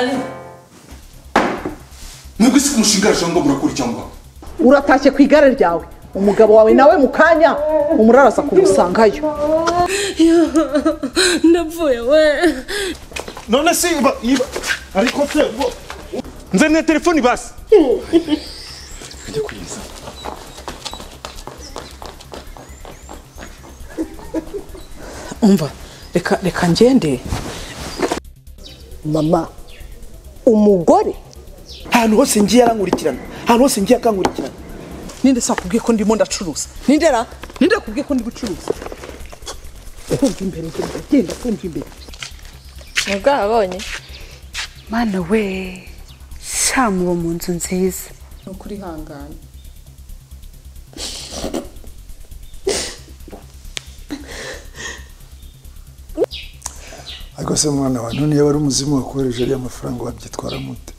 Ali. Mwebwe si kumushinga ngo murakora cyangwa? Uratashye ku igare ryawe. Umugabo wawe nawe mukanya umuraraza kugusangayo. Ndapfuye we. None se iba ariko se nzane telefoni basi. Njye kuyiza. Umva reka ngende. Mama umugore ahantu hose ngiye arankurikirana, ahantu hose ngiye akankurikirana. Ninde sakubwiye ko ndimo ndacuruza? Ninde ra? Ninde akubwiye ko ndi gucuruza? Kumva imbere genda kumva imbere. Mubwabonye. Mana we, shamubo mu nzu nziza. Nukuri hangana. Ariko se mwana wa none yaba ari umuzimu wakohereje ariya mafaranga wabyitwara mute?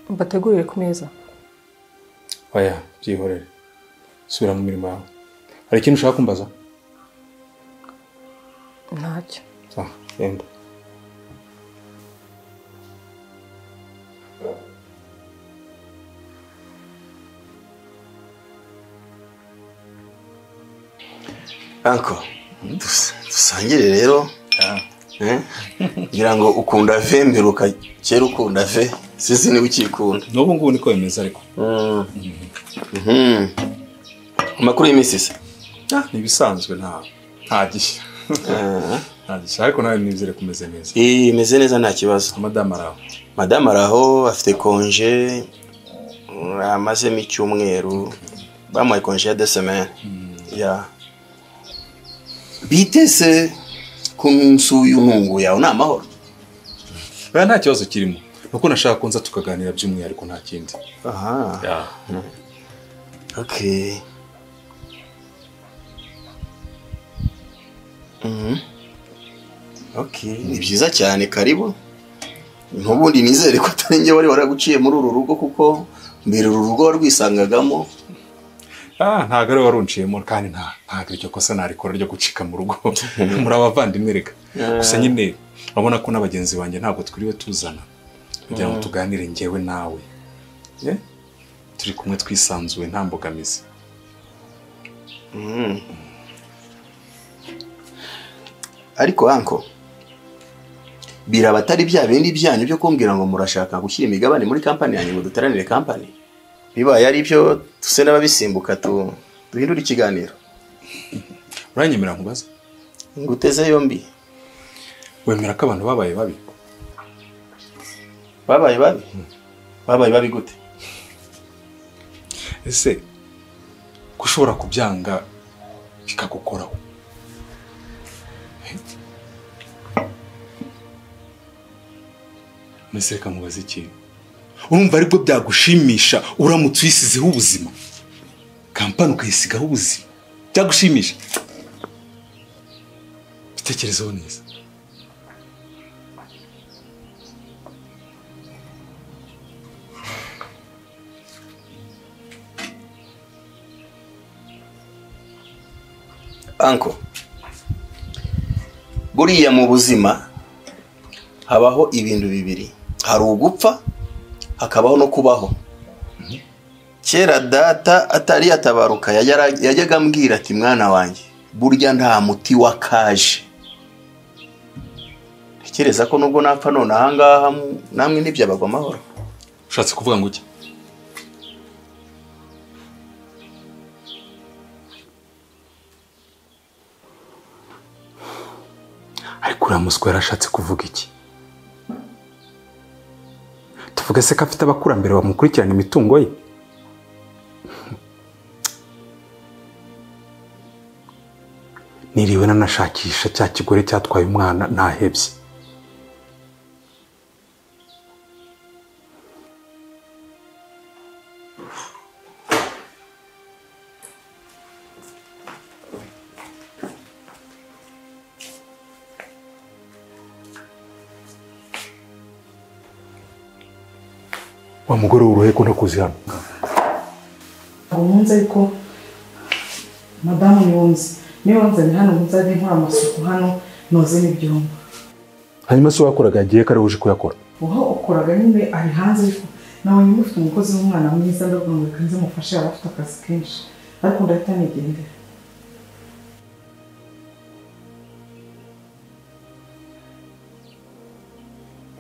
Mbategurire ku meza. Oya, byihorere. Subira mu mirimo yawe. Hari ikintu ushaka kumbaza? Ntacyo. Ah, yenda. Anko, dusangire rero. Ngira ngo ukunda ve mperuka kera ukunda ve. Sisi ni ukikunda. N'ubu ngubu niko bimeze ariko. Amakuru y'imisi se? Ni ibisanzwe nta gishya. Nta gishya ariko nawe nizere kumeze neza. Imeze neza nta kibazo. Madame araho. Madame araho afite konje amazemo icyumweru. Bamuhaye konje ya 2 semaines. Ya. Bitese ku nsu y'unungu yawe ni amahoro. Oya nta kibazo kirimo. Nuko nashaka konza tukaganira by'umwihariko nta kindi. Aha. Yeah. Okay. Okay, ni byiza cyane karibu. Ntubundi nizere ko atari nge wari waraguciye muri uru rugo kuko mbere uru rugo warwisangagamo. Ntago ari warunciyemo kandi ntago iryo kosa narikora ryo gucika mu rugo. Muri abavandimwe reka. Gusa nyine urabona ko n'abagenzi banjye ntabwo twiriwe tuzana. Kugira ngo tuganire njyewe nawe. Turi kumwe twisanzuye nta mbogamizi. Ariko anko biraba atari bya bindi byanyu byo kumbwira ngo murashaka gushyira imigabane muri company yanyu ngo dutaranire company. Bibaye ari byo tuse n'ababisimbuka duhindura ikiganiro. Uranyemera nkubaza? Nguteze yombi. Wemera ko abantu babaye babi? Babaye babi? Babaye babi gute? Ese kushobora kubyanga bikagukoraho? Nese reka nkubaze ikintu. Urumva aribwo byagushimisha uramutse uyisizeho ubuzima? Kampani ukayisigaho ubuzima. Byagushimisha? Bitekerezeho neza. Anko, buriya mu buzima habaho ibintu bibiri, hari ugupfa hakabaho no kubaho. Kera data atari yatabaruka yajyaga ambwira ati mwana wanjye burya nta muti wakaje. Ntekereza ko nubwo napfa none ahangaha namwe ntibyabagwa amahoro. Ushatse kuvuga ngo iki? Ariko uriya muswa yarashatse kuvuga iki? Tuvuge se ko afite abakurambere bamukurikirana imitungo ye? Niriwe nanashakisha cya kigore cyatwaye umwana ntahebye. Wa mugore uruhe ko ntakuzi hano? Nkunze ariko madamu niwunze. Niyo wanzanye hano nzajye nkora amasuku hano noze n'ibyombo. Hanyuma se wakoraga agiye kare uje kuyakora? Uho ukoraga nyine ari hanze ariko nawe mufite umukozi w'umwana mwiza ndavuga ngo reka nze mufashe yaba afite akazi kenshi ariko ndahita nigendera.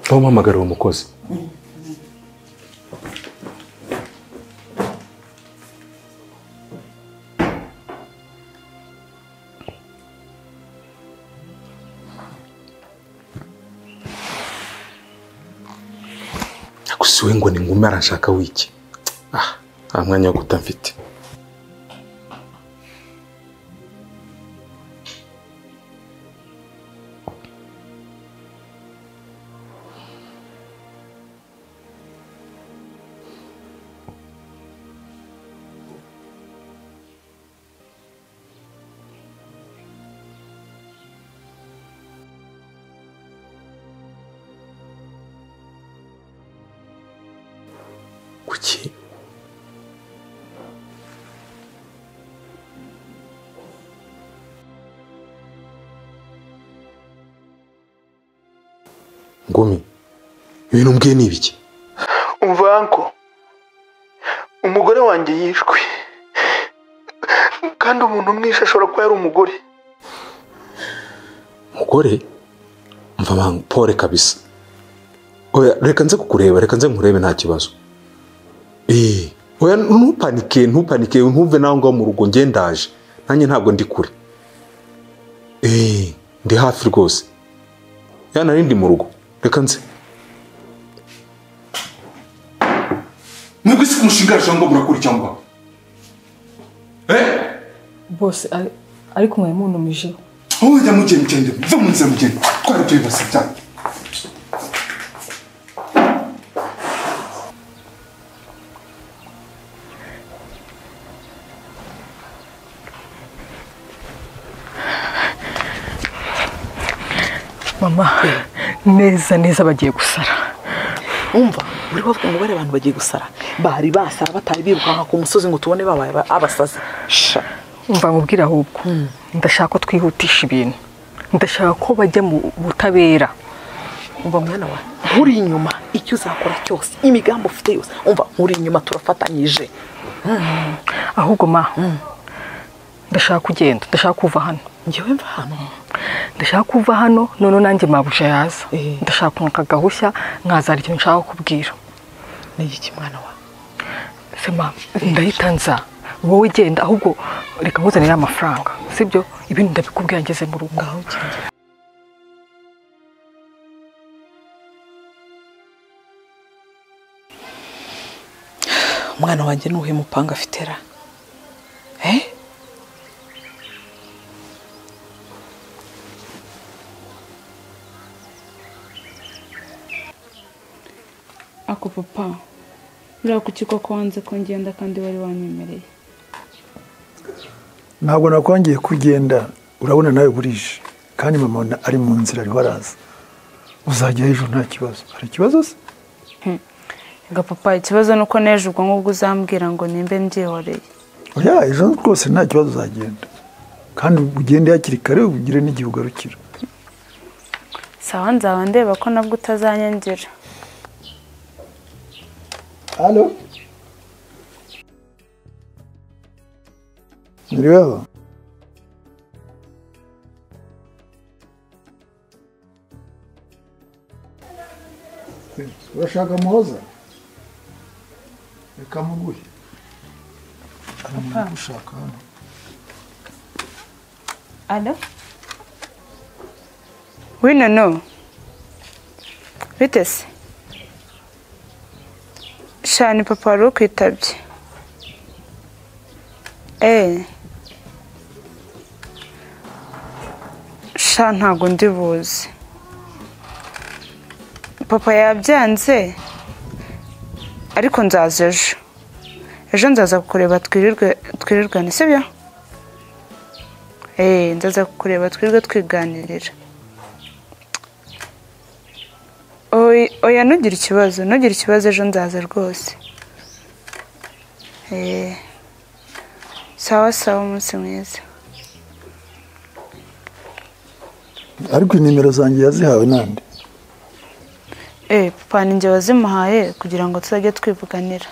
Aho mpamagara uwo mukozi. Gusa ngo ni ngume arashaka wiki. Ah, nta mwanya wo guta mfite. Kuki? Ngumi, ibintu mbwiye ni ibiki? Umva anko, umugore wanjye yishwe, kandi umuntu umwishe ashobora kuba yari umugore. Umugore? Mva bang, pole kabisa. Oya, reka nze kukureba, reka nze nkurebe nta kibazo. Oya, ntupanike, ntupanike, ntuve naho ngaho mu rugo nge ndaje. Nanjye ntabwo ndi kure. Ndi hafi rwose. Ya nari ndi mu rugo. Reka nze. Mwebwe si kumushinga ngo murakora cyangwa? Bose ariko mwe muntumijeho. Oya mugende mugende, va mu nzira mugende. Twari tubibase cyane. Mama, neza neza bagiye gusara. Umva, uri bavuga ngo bari abantu bagiye gusara. Bari basara batari birukanka ku musozi ngo tubone babaye abasazi. Sha. Umva nkubwira ahubwo. Ndashaka ko twihutisha ibintu. Ndashaka ko bajya mu butabera. Umva mwana wa, nkuri inyuma icyo uzakora cyose, imigambi ufite yose. Umva nkuri inyuma turafatanyije. Ahubwo ma, ndashaka kugenda, ndashaka kuva hano. Njyewe mva hano. Ndashaka kuva hano none nanjye mabusha yaza. Ndashaka nkagahushya nkazara ikintu nshaka kubwira. Ni iki mwana wa? Sema ndahita nza. Wowe genda ahubwo reka nkuzanire amafaranga. Sibyo? Ibintu ndabikubwira ngeze mu rugo. Umwana wanjye nuhe mupanga afitera? Ako papa, buriya kuki koko wanze ko ngenda kandi wari wanyemereye? Ntabwo nakwangiye kugenda, urabona nawe burije kandi mama ari mu nzira ariho araza. Uzajya ejo nta kibazo. Hari ikibazo se? Ga papa, ikibazo nuko nejo ubwo ngubwo uzambwira ngo nimbe mbyihoreye. Oya, ejo rwose nta kibazo uzagenda. Kandi ugende hakiri kare ugire n'igihe ugarukira. Sawa, nzaba ndeba ko nabwo utazanyangira. Allo? Ndiriweho? Urashaka Muhoza? Reka muguhe. Papa, ushaka hano. Allo? Oui, nono. Bite se? Shani papa wari ukwitabye. Sha ntago ndi buze. Papa yabyanze ariko nzaza ejo. Ejo nzaza kukureba twirirwane, sibyo? Nzaza kukureba twirirwe twiganirira. Oya ntugire ikibazo ejo nzaza rwose. Sawa sawa, umunsi mwiza. Ariko inimero zanjye yazihawe nande? Papa ninjye wazimuhaye kugira ngo tuzajye twivuganira.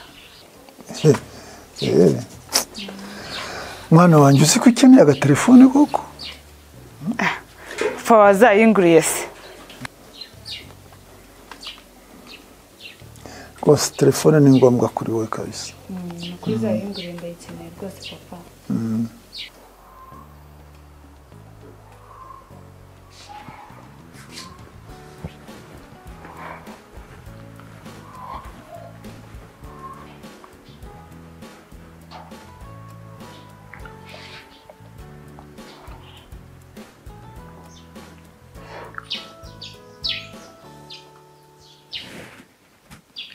Mwana wanjye uzi ko ukeneye agatelefone koko? Papa wazayinguriye se? Rwose telefone ni ngombwa kuri wowe kabisa. Kuri zayinguriye ndayikeneye rwose papa.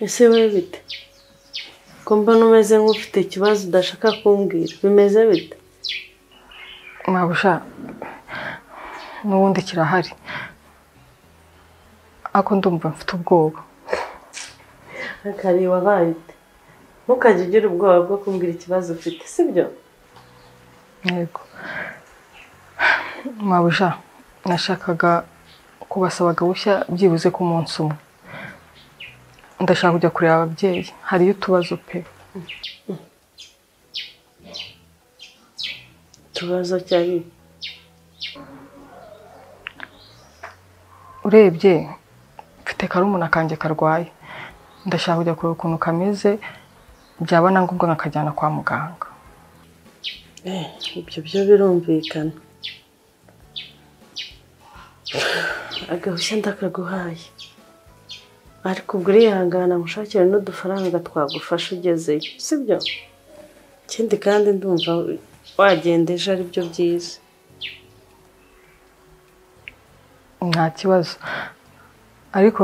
Ese wowe bite? Ko mbona umeze nk'ufite ikibazo udashaka kumbwira, bimeze bite? Mabusha, n'ubundi kirahari. Ako ndumva mfite ubwoba. Akari wabaye ute? Ntukajye ugira ubwoba bwo kumbwira ikibazo ufite, sibyo? Yego. Mabusha, nashakaga kubasaba gahushya byibuze ku munsi umwe. Ndashaka kujya kureba ababyeyi, hariyo utubazo pe. Utubazo cyari? Urebye mfite karumuna kanjye karwaye, ndashaka kujya kureba ukuntu kameze, byaba na ngombwa nkakajyana kwa muganga. Ibyo byo birumvikana. Agahushya ndakaguhaye. Ariko ubwo urihangana mushakire n'udufaranga twagufasha ugezeyo, sibyo? Ikindi kandi ndumva wagenda ejo ari byo byiza. Nta kibazo, ariko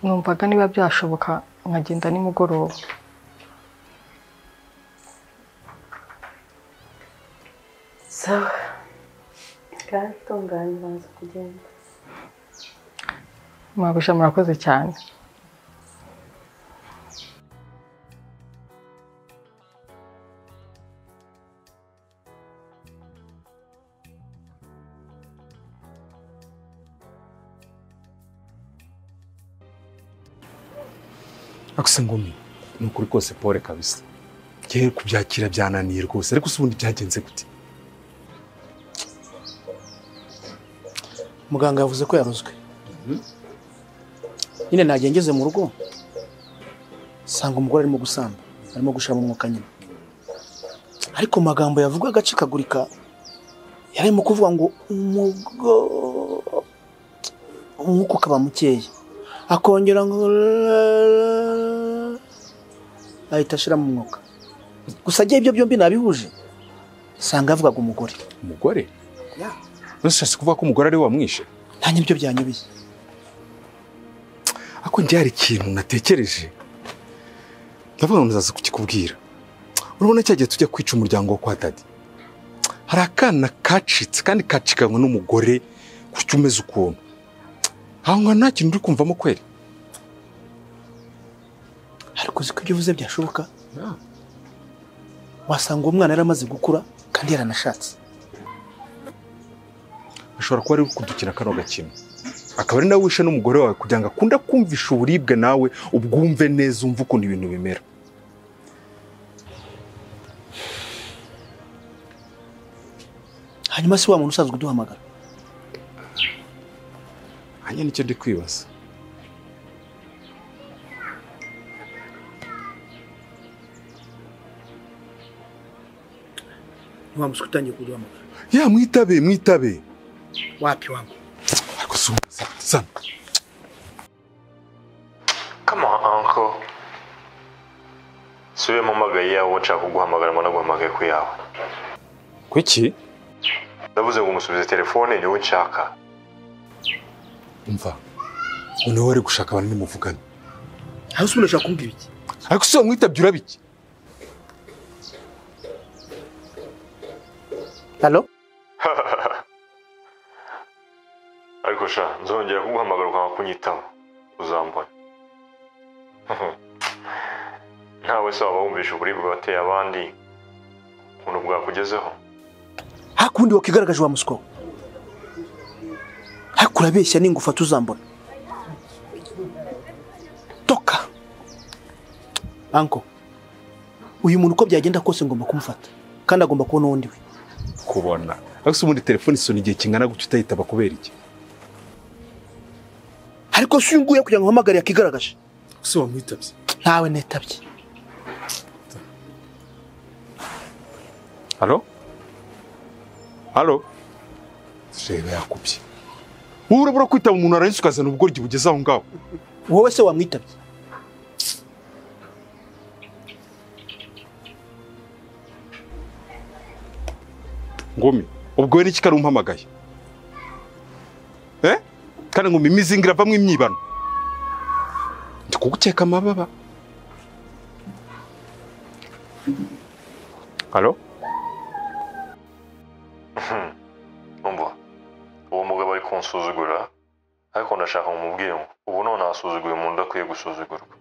numvaga niba byashoboka nkagenda nimugoroba. Sawa, kandi tunganya baza kugenda. Mabusha murakoze cyane. Akuse ngumi ni ukuri kose pole kabisa. Kera kubyakira byananiye rwose, ariko ubundi byagenze gute? Muganga yavuze ko yarozwe. Nyine nagiye ngeze mu rugo sanga umugore arimo gusamba, arimo gushira mu mwuka nyine. Ariko magambo yavuga agacikagurika, yarimo kuvuga ngo umwuka ukaba mukeya, akongera ngo ahita ashira mu mwuka. Gusa agiye ibyo byombi nabihuje sanga avugaga umugore. Umugore? Nushatse kuvuga ko umugore ari we wamwishe? Nta nibyo byanyubiye. Ako njye hari ikintu natekereje, ndavuga ngo nzaza kukikubwira. Urabona cyagiye tujya kwica umuryango wo kwa dadi, hari akana kacitse kandi kacikanwe n'umugore gutyo umeze ukuntu. Aho ngaho nta kintu uri kumvamo kweri. Ariko uzi ko ibyo uvuze byashoboka? Wasanga uwo mwana yaramaze gukura kandi yaranashatse. Ashobora kuba ari kudukina kano gakino, akaba ari nawe wishe n'umugore wawe kugira ngo akunda kumvisha uburibwe nawe ubwumve neza, umve ukuntu ibintu bimera. Hanyuma si wa muntu usanzwe uduhamagara? Hanyuma nicyo ndi kwibaza. Wa muswa utangiye kuduhamagara? Ya mwitabe, mwitabe. Wapi wangu? Ariko sana. Come on uncle. Siwe mpamagaye yawe nshaka kuguhamagara ngo naguhamagaye ku yawe. Kuki? Ndavuze ngo umusubize telefone niwe nshaka. Umva. Noneho wari gushaka abantu nimuvugana. Aho se urashaka kumbwira iki? Ariko se mwitabye urabiki? Allo? Ariko sha nzongera kuguhamagara ukanga kunyitaba. Uzambona. Ntawe se waba wumvisha uburibwe wateye abandi ukuntu bwakugezeho. Hakundi wakigaragaje wa muswa. Hakurabeshya ningufata uzambona. Toka. Anko. Uyu muntu uko byagenda kose ngomba kumufata kandi agomba kubona undi we. Kubona. Ariko se ubundi telefone isona igihe kingana gutyo utayitaba kubera iki? Ariko si nguye kugira ngo uhamagare yakigaragaje. Se wamwitabye? Ntawe netabye. Halo? Halo? Reba yakubye. Wowe urabura kwitaba umuntu arangiza ukazana ubugoryi bugeze aho ngaho. Wowe se wamwitabye? Ngumi, ubwo we n'iki kari umpamagaye? Eh? Kandi ngumi imizinga iravamwo imyibano. Ndi kugukeka amababa. Halo? Umva, uwo mugabo ari kunsuzugura, ariko ndashaka umubwire ngo ubu none asuzuguye umuntu udakwiye gusuzugurwa.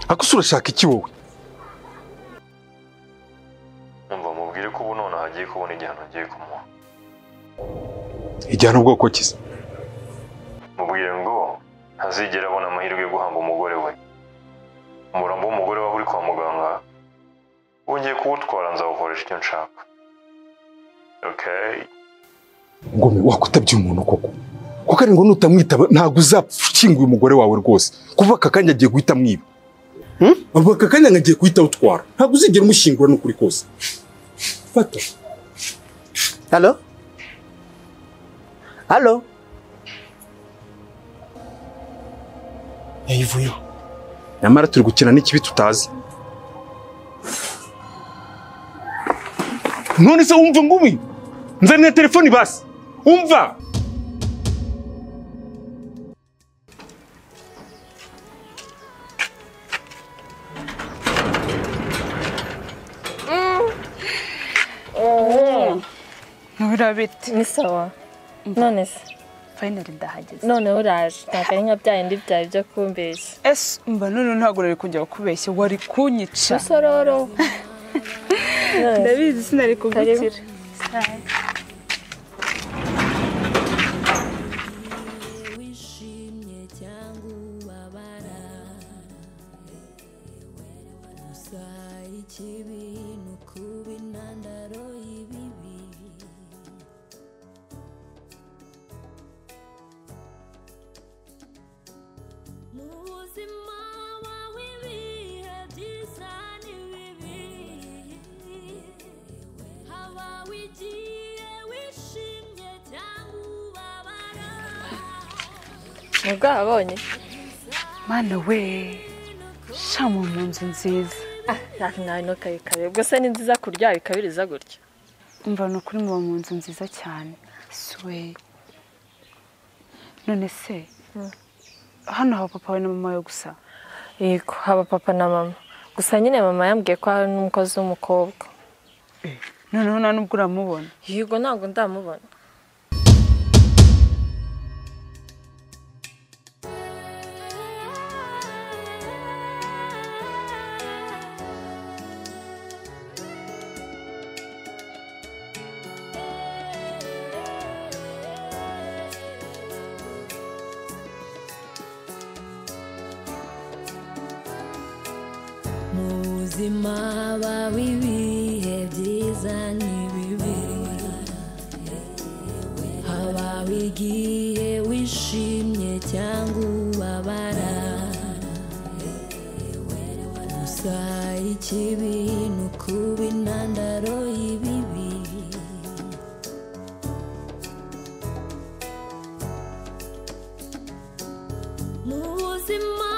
Ariko se urashaka iki wowe? Umva, mubwire ko ubu none hagiye kubona igihano agiye kumuha. Igihano bwoko ki se? Mubwire ngo ntazigera abona amahirwe yo guhamba umugore we. Umurambo w'umugore wawe uri kwa muganga, wongeye kuwutwara nzawukoresha icyo nshaka. Okay. Ngome wakutabye umuntu koko. Kuko ari ngo nutamwitaba ntago uzapfushinguye umugore wawe rwose. Kuva aka kanya agiye guhita mwiba. Aka kanya agiye guhita utwara. Ntago uzigera umushingura n'ukuri kose. Fata. Halo? Halo? Yayivuyeho. Nyamara turi gukina n'ikibi tutazi. None se wumva ngumi? Nzanira telefoni basi. Umva. Nturabite. Ni sawa. None se finally ndahageze. None uraje. Ntabwo ari nka bya bindi byawe byo kumbeshya. Ese umva none ntabwo nari kujya kukubeshya, wari kunyica. Rusororo. Ndabizi sinari kugukira. Nubwo wabonye Mana we shamu mu nzu nziza. Nawe ntukabikabe ubwo se ni nziza kurya bikabiriza gutya. Umva ni ukuri muba mu nzu nziza cyane swe. None se hano haba papa wawe na mama wawe gusa? Yego haba papa na mama gusa, nyine mama yambwiye ko hari n'umukozi w'umukobwa. Noneho nta nubwo uramubona? Yego ntabwo ndamubona. Muzima bawe ibihe byiza n'ibibi, haba igihe wishimye cyangwa ubabara, gusa ikibi ni ukuba intandaro y'ibibi. Mu buzima